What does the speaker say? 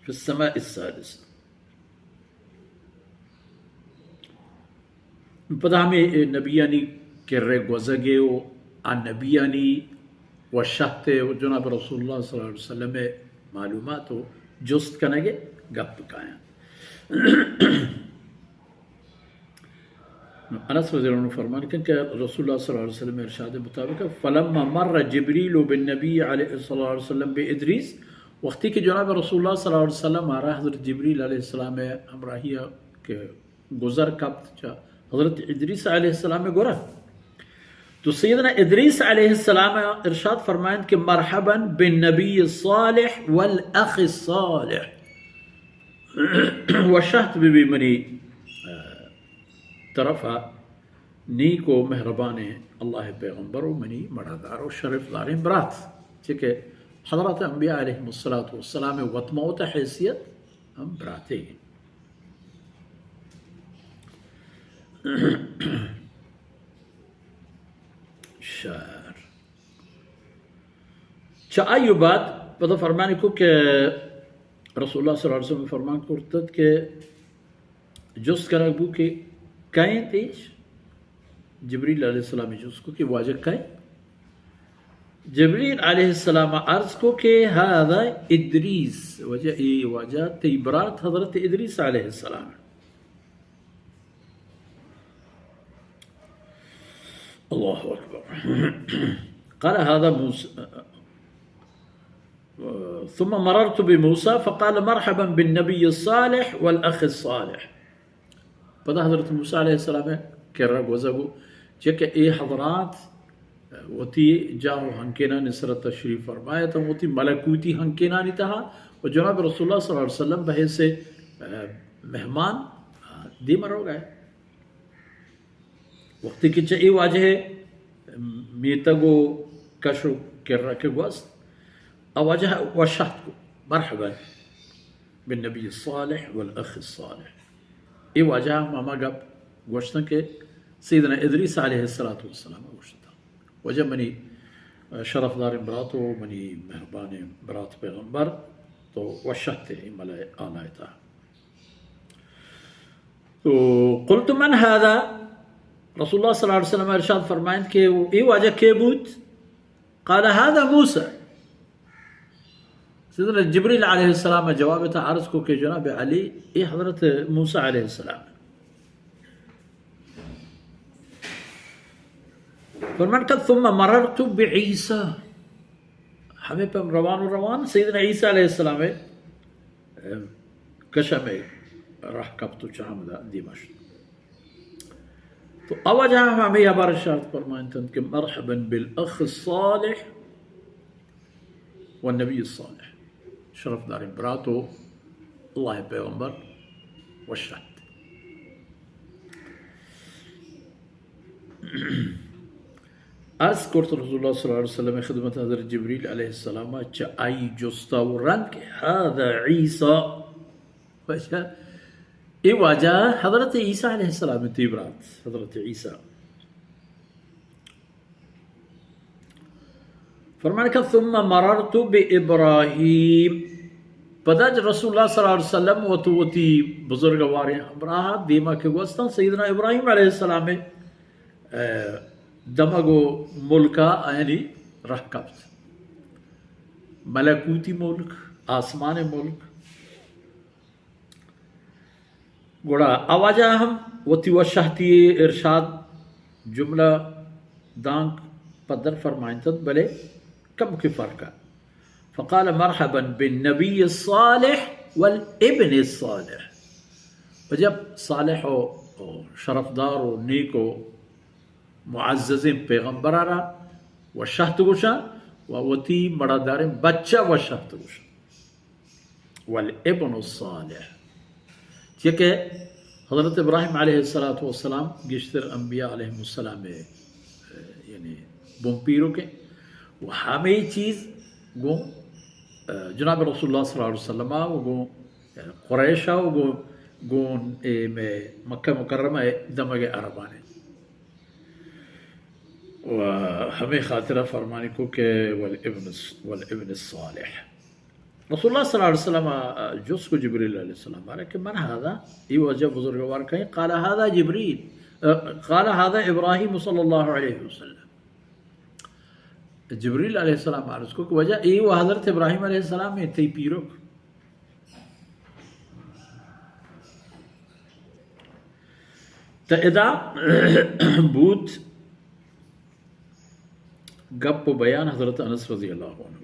فی السماء السادسة۔ پدا ہمے نبیانی کرے گوزگے و آ نبیانی وشہتے و جناب رسول اللہ صلی اللہ علیہ وسلم معلومات و جست کنگے گپ کایاں۔ انس رضی اللہ عنہ فرمان کن کہ رسول اللہ صلی اللہ علیہ وسلم ارشاد مطابق، فلما مر جبریل بالنبی علیہ الصلوۃ والسلام بادریس، وقتی کہ جناب رسول اللہ صلی اللہ علیہ وسلم آرا حضرت جبریل علیہ السلام ہمراہی کہ گزر کپت چہ حضرت ادریس علیہ السلام گورا، تو سیدنا ادریس علیہ السلام ارشاد فرمائند کہ مرحبا بالنبی الصالح والاخ الصالح، وشہت ببی منی طرفا نیک و مہربانیں اللہ پیغمبر و منی مڑادار و شرف داریں برات، چہ کہ حضرات انبیاء علیہم الصلوۃ والسلام وت موت حیثیت ہم براتے ہیں۔ شر۔ چہ آئی بعد پدا فرمانی کو کہ رسول اللہ صلی اللہ علیہ وسلم فرمان کرتت کہ جست کنگ بو کہ کئے انت ایش؟ جبریل علیہ السلام جست کو کہ واجہ کئے؟ جبریل علیہ السلام عرض کو کہ هذا ادریس، واجہ اے واجہ تئی برات حضرت ادریس علیہ السلام۔ اللہ اکبر۔ قال هذا موسى، ثم مررت بموسى فقال مرحبا بالنبي الصالح والأخ الصالح۔ پدا حضرت موسیٰ علیہ السلام کرا گوزگو، چہ کہ اے حضرات وتی جاہ و ہنکینانی سر تشریف فرمایت، وتی ملکوتی ہنکینانی تہا، و جناب رسول اللہ صلی اللہ علیہ وسلم بحیث مہمان دیما روگا۔ وقتی کہ چہ اے واجہ میتگ و کش و کرا کہ گوست، آ واجہ وشہت کو، مرحبا بالنبی الصالح والاخ الصالح۔ اے واجہ ہم ہما گپ گوشتن کہ سیدنا ادریس علیہ الصلوۃ والسلام گوشتن۔ واجہ منی شرف داریں برات و منی مہربانیں برات پیغمبر، تو وشہتے اے ملائے آلائے تہا۔ تو قلت من هذا؟ رسول اللہ صلی اللہ علیہ وسلم ارشاد فرمائند کہ اے واجہ کے بوت؟ قال هذا موسى۔ سیدنا جبریل علیہ السلام جواب تا عرض کو کہ جناب علی، اے حضرت موسیٰ علیہ السلام۔ فرمان کہ ثم مررت بعیسی۔ ہمے پیم روان و روان سیدنا عیسیٰ علیہ السلام کشا مئے راہ کپت و چہ ہمدا دیما شت۔ تو آ واجہ ہم ہمے ہبر ارشاد فرمائنتنت کہ مرحبا بالاخ الصالح والنبی الصالح، شرف داریں برات و اللہ پیغمبر وشہت۔ عرض کرت رسول اللہ صلی اللہ علیہ وسلم خدمت حضرت جبریل علیہ السلام چہ آئی جستا و رند کہ هذا عیسی، واجہ، اے واجہ حضرت عیسیٰ علیہ السلام تی برات، حضرت عیسیٰ۔ فرمان کہ ثم مررت بابراہیم، پدا رسول اللہ صلی اللہ علیہ وسلم وت وتی بزرگواریں ہمراہ دیما کہ گوستن سیدنا ابراہیم علیہ السلام دمگ و ملکا آیانی راہ کپت۔ ملکوتی ملک، آسمان ملک۔ گڑا آ واجہ ہم وتی وشہتی ارشاد جملہ دانک پدر فرمائنتنت، بلے کمکے فرق ات۔ فقال مرحبا بالنبی الصالح والابن الصالح۔ و جب صالح و، و شرفدار و نیک و معززیں پیغمبرا را وشہت گوشاں و وتی مڑاداریں بچہ وشہت گوشاں۔ والابن الصالح، چیا کہ حضرت ابراہیم علیہ الصلوۃ والسلام گیشتر انبیاء علیہم السلام ءِ، یعنی بن پیرک انت و ہمے چیز گوں جناب رسول اللہ صلی اللہ علیہ وسلم ءَ و گوں قریش ءَ و گوں، گوں اے مئے مکہ مکرمہ ءِ دمگ ءِ عربان انت۔ و ہمے خاطرا فرمانی کو کہ والابن الص-، والابن الصالح۔ رسول اللہ صلی اللہ علیہ وسلم ءَ جست کو جبریل علیہ السلام بارے کہ من هذا، اے واجہ بزرگوار کئے؟ قال هذا جبریل، قال هذا ابراہیم صلی اللہ علیہ وسلم۔ جبریل علیہ السلام عرض کو کہ واجہ اے و حضرت ابراہیم علیہ السلام ایں، تئی پیرک۔ تا ادا بوت گپ و بیان حضرت انس رضی اللہ عنہ۔